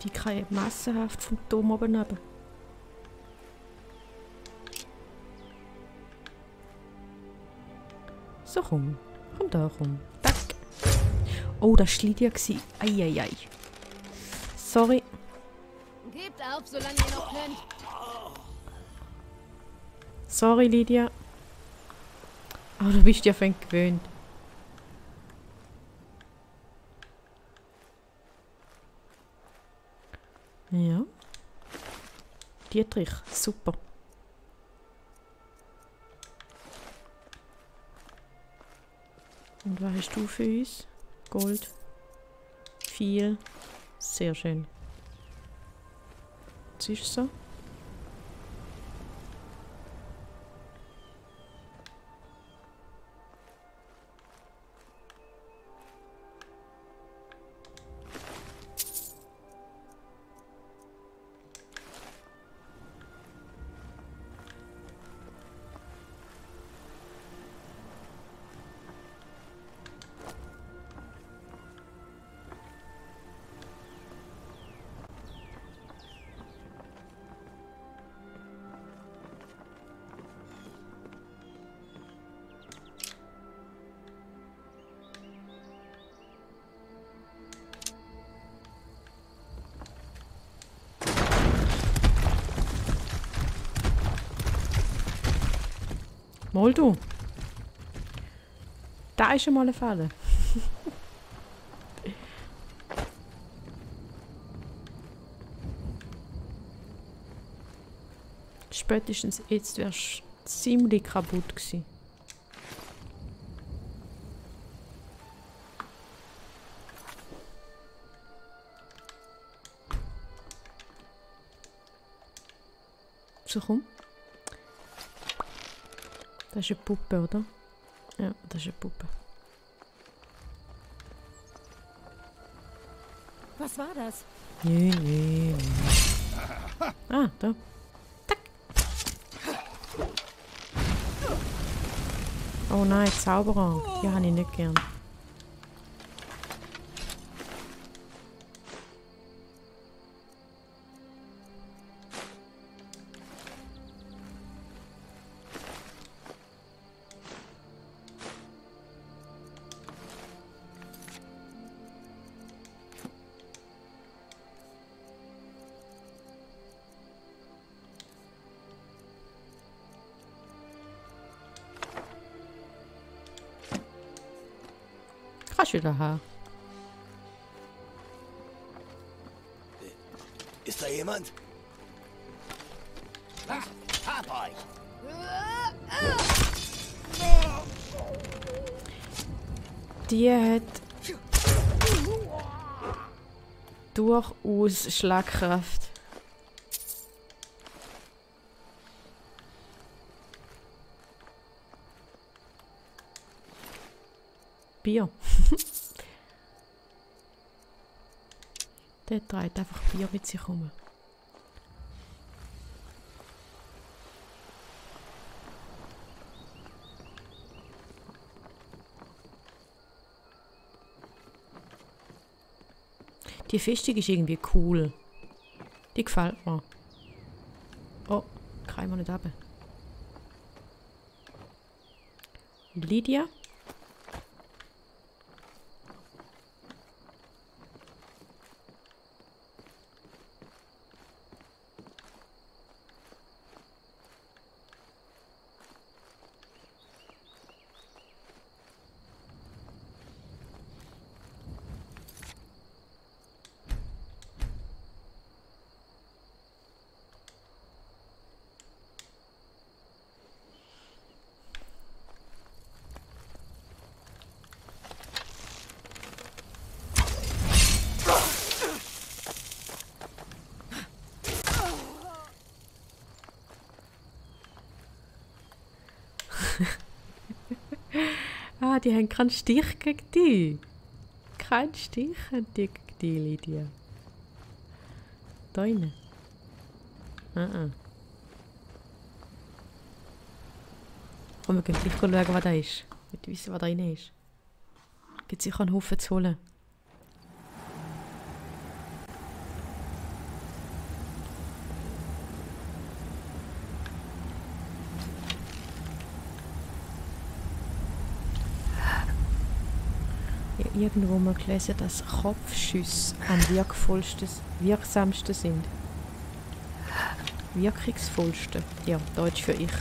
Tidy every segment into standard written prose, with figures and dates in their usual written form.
Die kann massenhaft vom Turm oben runter. So, komm. Komm da, komm. Tack. Oh, das war Lydia. Eieiei. Sorry. Gebt auf, solange ihr noch könnt. Sorry, Lydia. Aber du bist ja von gewöhnt. Ja. Dietrich, super. Und was hast du für uns? Gold. Viel. Sehr schön. Was ist so? Mal du. Da ist schon mal eine Falle. Spätestens jetzt wärst du ziemlich kaputt gewesen. So, komm. Das ist eine Puppe, oder? Ja, das ist eine Puppe. Was war das? Nee. Ah, da. Tack. Oh nein, Zauberer. Die habe ich nicht gern. Kannst du wieder haben. Ist da jemand? Hab euch! Die hat durchaus Schlagkraft. Bier. Der trägt einfach Bier mit sich rum. Die Festung ist irgendwie cool. Die gefällt mir. Oh, kann ich mir nicht runter. Lydia? Ah, die haben keinen Stich gegen dich. Keinen Stich haben die gegen dich, Lydia. Da rein. Komm, wir gehen gleich schauen, was da ist. Ich will wissen, was da rein ist. Gibt sicher einen Haufen zu holen. irgendwo mal gelesen, dass Kopfschüsse am wirksamsten sind. Wirkungsvollsten. Ja, Deutsch für ich.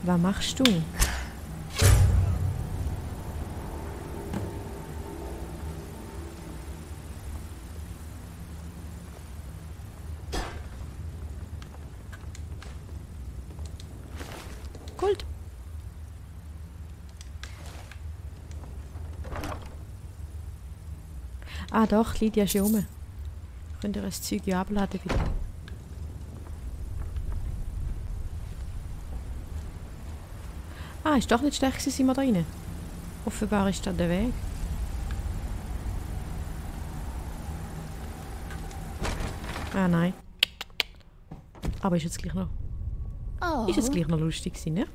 Was machst du? Gold. Ah doch, Lydia ist hier rum. Könnt ihr das Zeug ja abladen bitte? Ah, ist doch nicht schlecht gewesen, sind wir da rein. Offenbar ist das der Weg. Ah nein. Aber ist jetzt gleich noch... Oh. Ist jetzt gleich noch lustig gewesen, ne?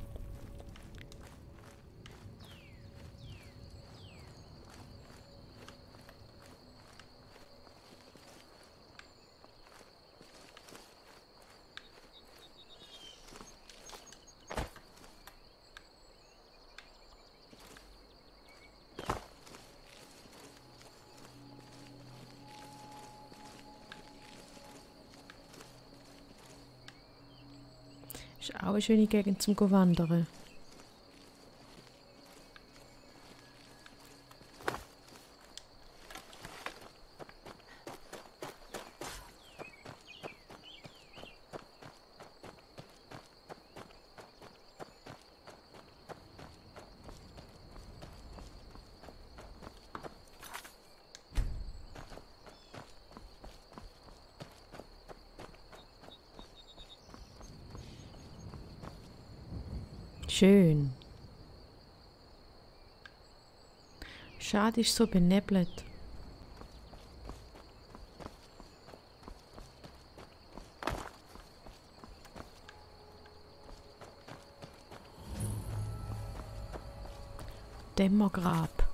Ist auch eine schöne Gegend zum Wandern. Schön. Schade, ist so benebelt. Dämmergrab.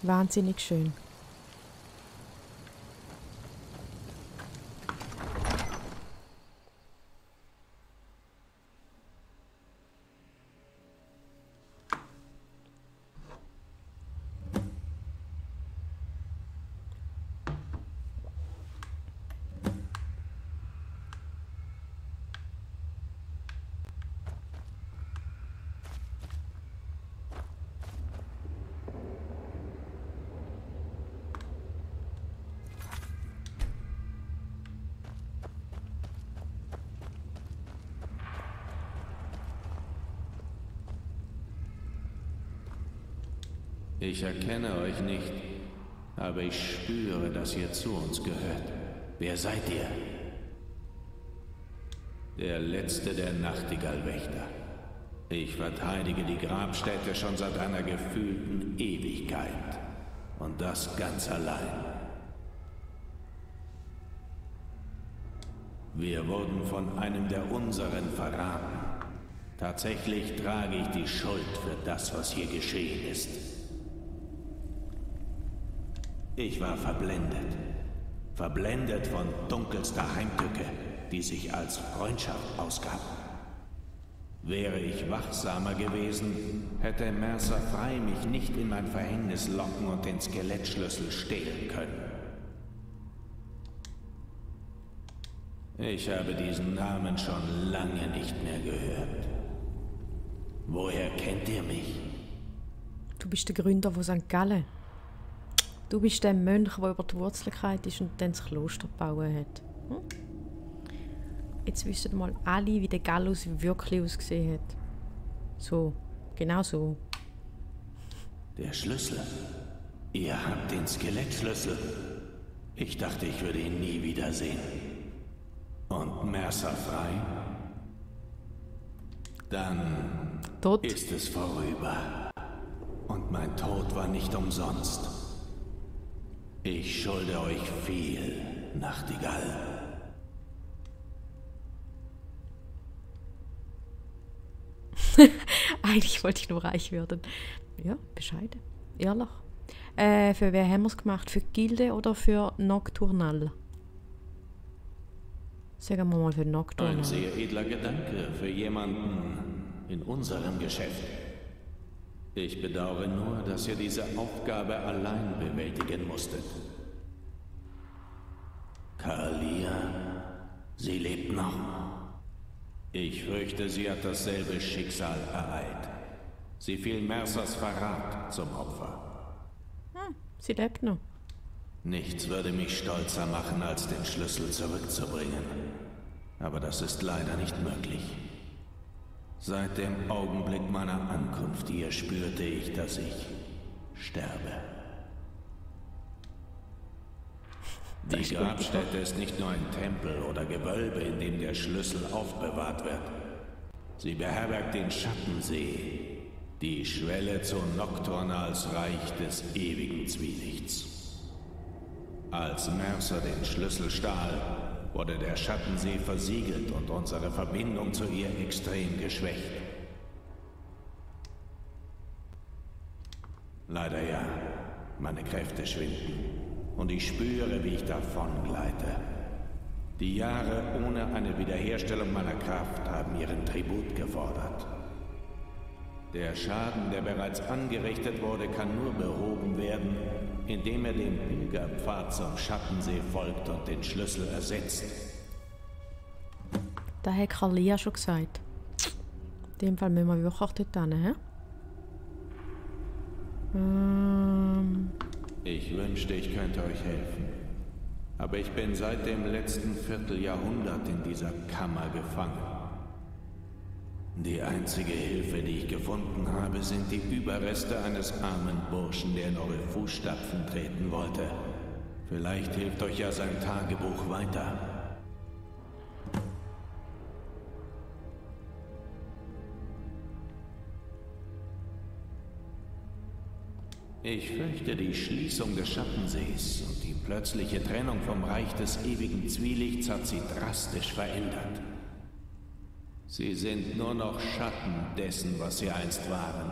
Wahnsinnig schön. Ich erkenne euch nicht, aber ich spüre, dass ihr zu uns gehört. Wer seid ihr? Der letzte der Nachtigallwächter. Ich verteidige die Grabstätte schon seit einer gefühlten Ewigkeit. Und das ganz allein. Wir wurden von einem der unseren verraten. Tatsächlich trage ich die Schuld für das, was hier geschehen ist. Ich war verblendet. Verblendet von dunkelster Heimtücke, die sich als Freundschaft ausgab. Wäre ich wachsamer gewesen, hätte Mercer Frey mich nicht in mein Verhängnis locken und den Skelettschlüssel stehlen können. Ich habe diesen Namen schon lange nicht mehr gehört. Woher kennt ihr mich? Du bist der Gründer von St. Gallen. Du bist der Mönch, der über die Wurzelkeit ist und dann das Kloster gebaut hat. Hm? Jetzt wissen mal alle, wie der Gallus wirklich ausgesehen hat. So, genau so. Der Schlüssel? Ihr habt den Skelettschlüssel. Ich dachte, ich würde ihn nie wiedersehen. Und Mercer Frey? Dann Tot. Ist es vorüber. Und mein Tod war nicht umsonst. Ich schulde euch viel, Nachtigall. Eigentlich wollte ich nur reich werden. Ja, bescheiden. Ehrlich. Für wer haben wir es gemacht? Für Gilde oder für Nocturnal? Sagen wir mal für Ein Nocturne. sehr edler Gedanke für jemanden in unserem Geschäft. Ich bedauere nur, dass ihr diese Aufgabe allein bewältigen musstet. Kalia, sie lebt noch. Ich fürchte, sie hat dasselbe Schicksal ereilt. Sie fiel Mercers Verrat zum Opfer. Sie lebt noch. Nichts würde mich stolzer machen, als den Schlüssel zurückzubringen. Aber das ist leider nicht möglich. Seit dem Augenblick meiner Ankunft hier spürte ich, dass ich sterbe. Die Grabstätte ist nicht nur ein Tempel oder Gewölbe, in dem der Schlüssel aufbewahrt wird. Sie beherbergt den Schattensee, die Schwelle zu Nocturnals Reich des ewigen Zwielichts. Als Mercer den Schlüssel stahl, wurde der Schattensee versiegelt und unsere Verbindung zu ihr extrem geschwächt. Leider ja, meine Kräfte schwinden und ich spüre, wie ich davongleite. Die Jahre ohne eine Wiederherstellung meiner Kraft haben ihren Tribut gefordert. Der Schaden, der bereits angerichtet wurde, kann nur behoben werden, indem er dem Pilgerpfad zum Schattensee folgt und den Schlüssel ersetzt. Das hat Kalia schon gesagt. In dem Fall müssen wir wirklich auch dort hin, hä? Ich wünschte, ich könnte euch helfen. Aber ich bin seit dem letzten Vierteljahrhundert in dieser Kammer gefangen. Die einzige Hilfe, die ich gefunden habe, sind die Überreste eines armen Burschen, der in eure Fußstapfen treten wollte. Vielleicht hilft euch ja sein Tagebuch weiter. Ich fürchte, die Schließung des Schattensees und die plötzliche Trennung vom Reich des ewigen Zwielichts hat sie drastisch verändert. Sie sind nur noch Schatten dessen, was sie einst waren.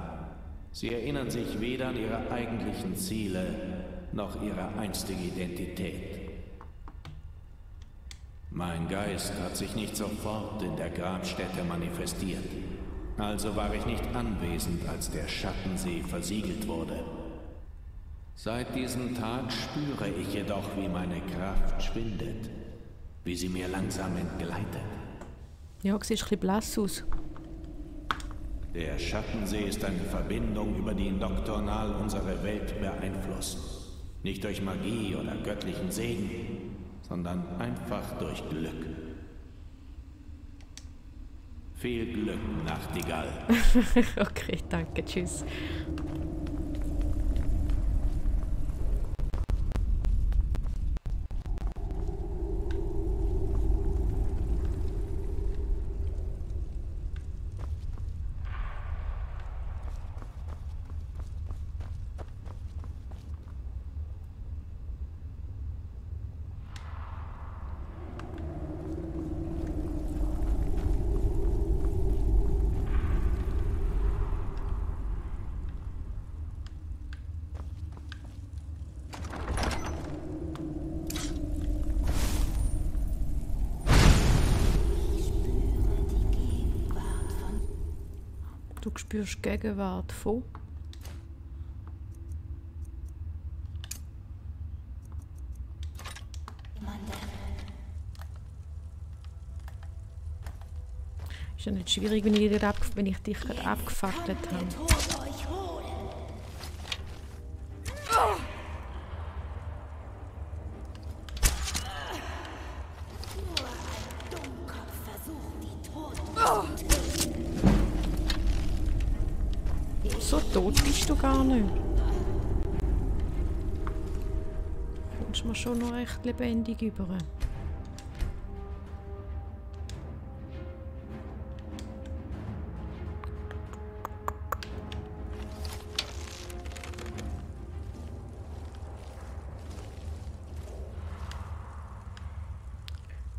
Sie erinnern sich weder an ihre eigentlichen Ziele, noch ihre einstige Identität. Mein Geist hat sich nicht sofort in der Grabstätte manifestiert. Also war ich nicht anwesend, als der Schattensee versiegelt wurde. Seit diesem Tag spüre ich jedoch, wie meine Kraft schwindet, wie sie mir langsam entgleitet. Ja, siehst ein bisschen blass aus. Der Schattensee ist eine Verbindung, über die Nocturnal unsere Welt beeinflusst. Nicht durch Magie oder göttlichen Segen, sondern einfach durch Glück. Viel Glück, Nachtigall. Okay, danke, tschüss. Du spürst Gegenwart von. Ist ja nicht schwierig, wenn ich dich gerade abgefackelt habe. So tot bist du gar nicht. Kommst mir schon noch recht lebendig über.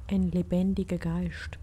Ein lebendiger Geist.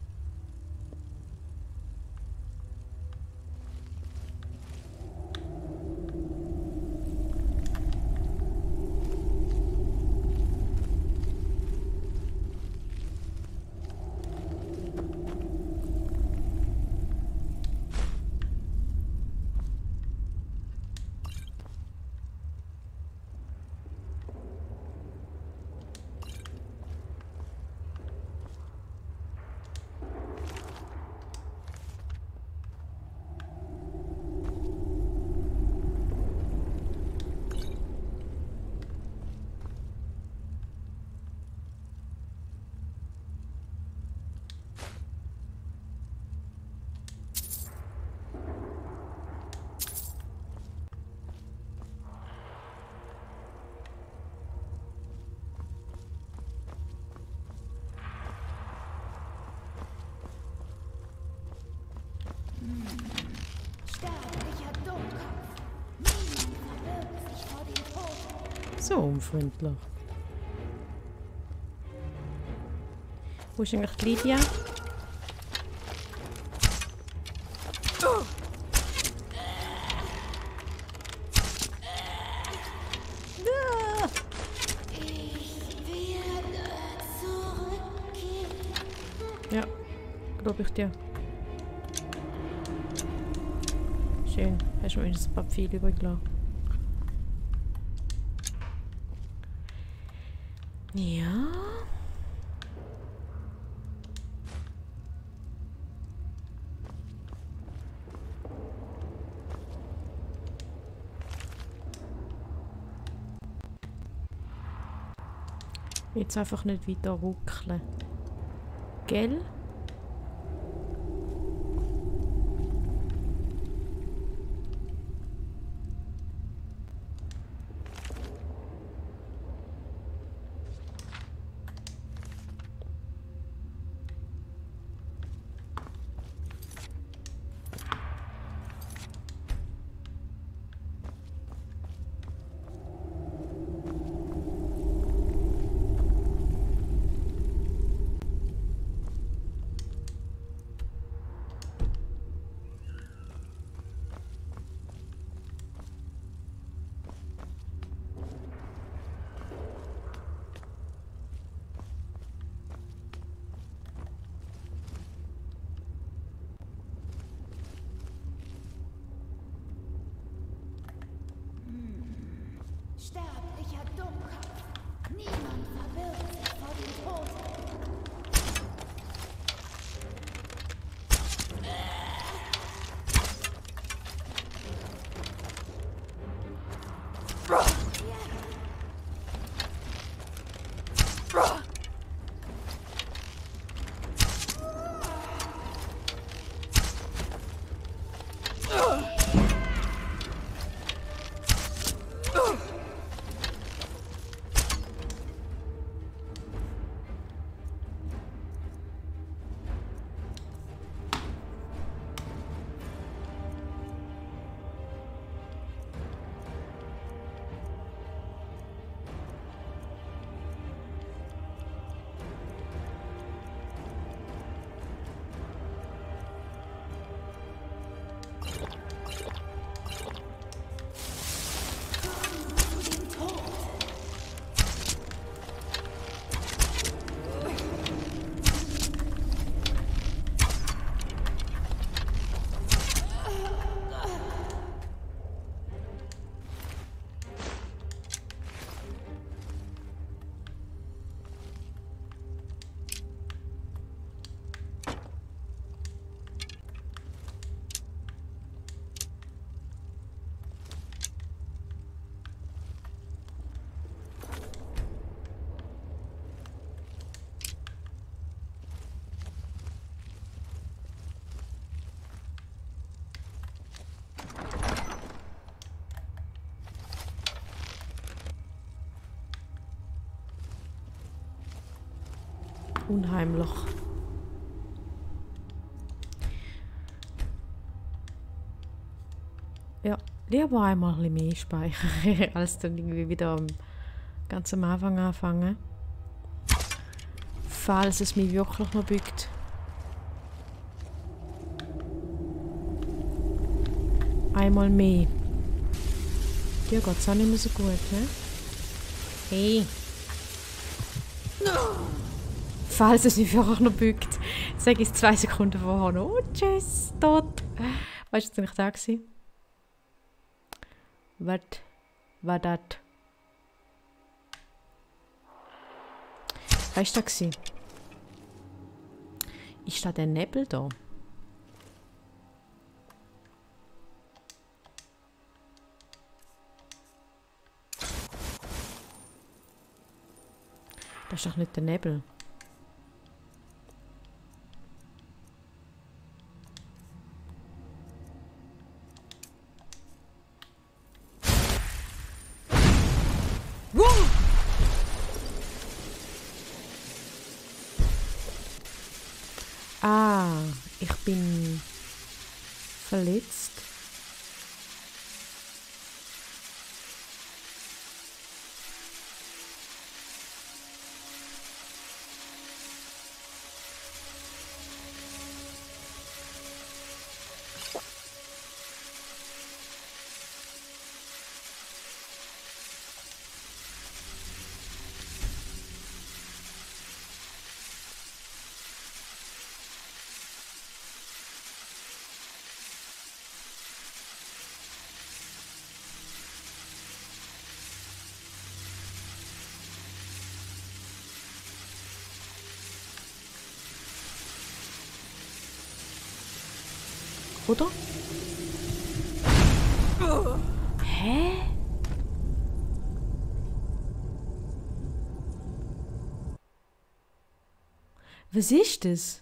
So unfreundlich. Wo ist eigentlich die Lydia? Ja, glaube ich dir. Schön, hast du mir ein paar Pfeile übrig gelassen. Ja. Jetzt einfach nicht weiter ruckeln. Gell? Sterblicher Dummkopf. Niemand verbirgt sich vor dem Tod. Unheimlich. Ja, lieber einmal ein bisschen mehr speichern, als dann irgendwie wieder ganz am Anfang anfangen. Falls es mich wirklich noch bückt. Einmal mehr. Dir geht's auch nicht mehr so gut, hä? Hey! Falls es mich wirklich noch bückt, sage ich es 2 Sekunden vorher noch. Oh, tschüss, tot. Weißt du, was ich da war? Was war das? Weißt du, was war? Ist da der Nebel da? Das ist doch nicht der Nebel. Ah, ich bin verletzt. oder? Hä? Was ist das?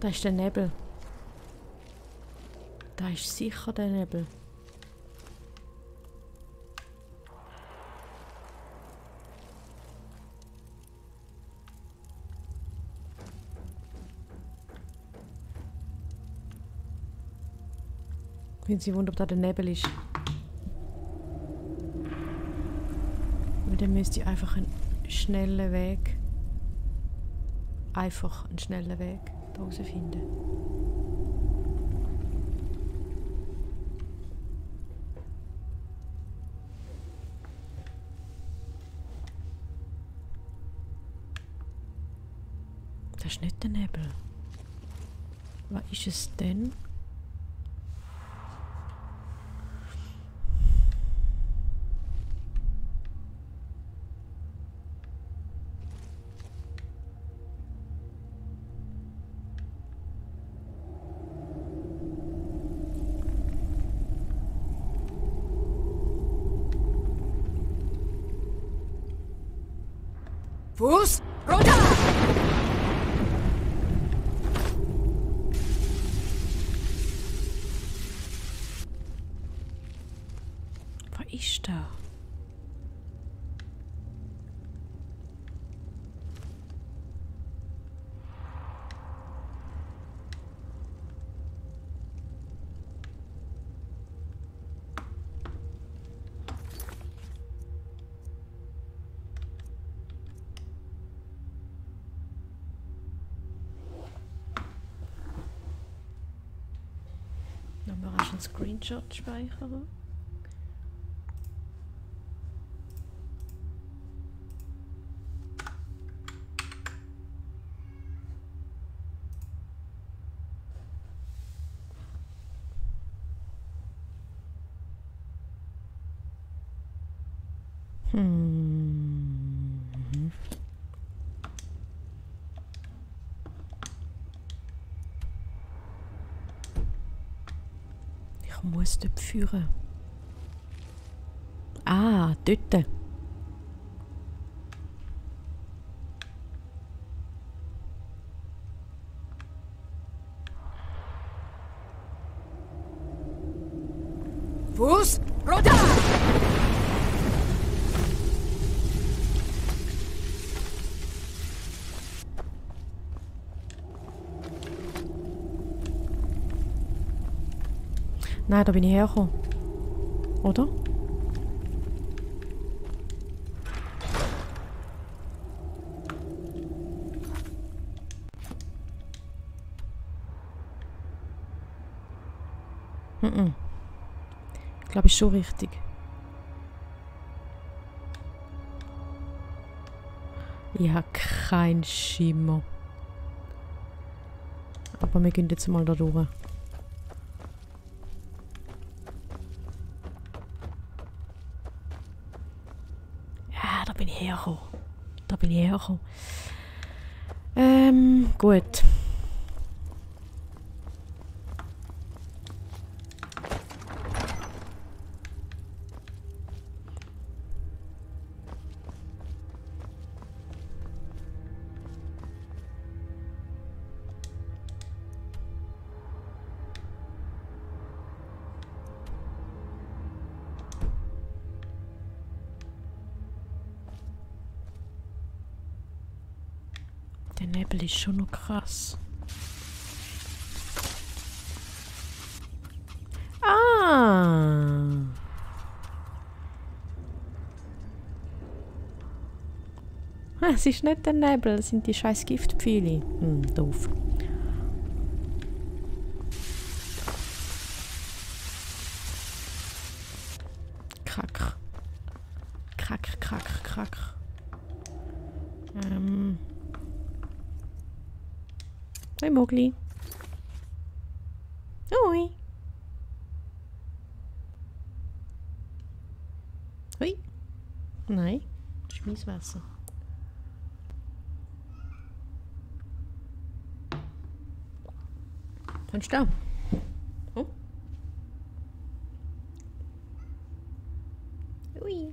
Da ist der Nebel. Da ist sicher der Nebel. Wenn Sie wundern, ob da der Nebel ist. Weil dann müsste ich einfach einen schnellen Weg. Einfach einen schnellen Weg da rausfinden. Das ist nicht der Nebel. Was ist es denn? Fuß runter! Was ist da? Dann mal rasch einen Screenshot speichern. Ich muss dort führen. Ah, dort. Fuß runter! Nein, da bin ich hergekommen. Oder? Ich glaube, ist schon richtig. Ich habe keinen Schimmer. Aber wir gehen jetzt mal da durch. Ja, da bin ich hergekommen. Da bin ich hergekommen. Gut. Der Nebel ist schon noch krass. Ah! Es ist nicht der Nebel, es sind die scheiß Giftpfeile. Doof. Krack. Krack, krack, krack. Hoi Mogli. Hoi. Hoi. Nein, das ist mein Wasser. Kommst du da? Oh. Ui.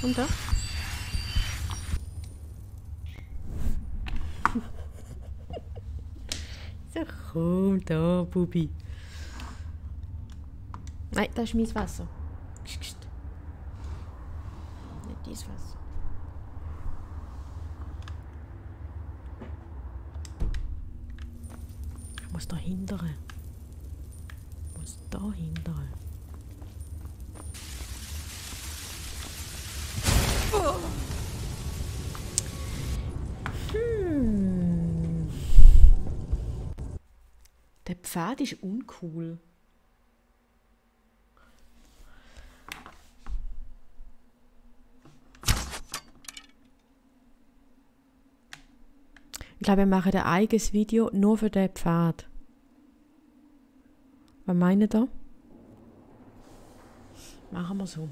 Und da? So, komm da, Bubi. Nein, das ist mein Wasser. Nicht dein Wasser. Ich muss da hindern. Ich muss da hindern. Der Pfad ist uncool. Ich glaube, wir machen ein eigenes Video nur für den Pfad. Was meint ihr da? Machen wir so.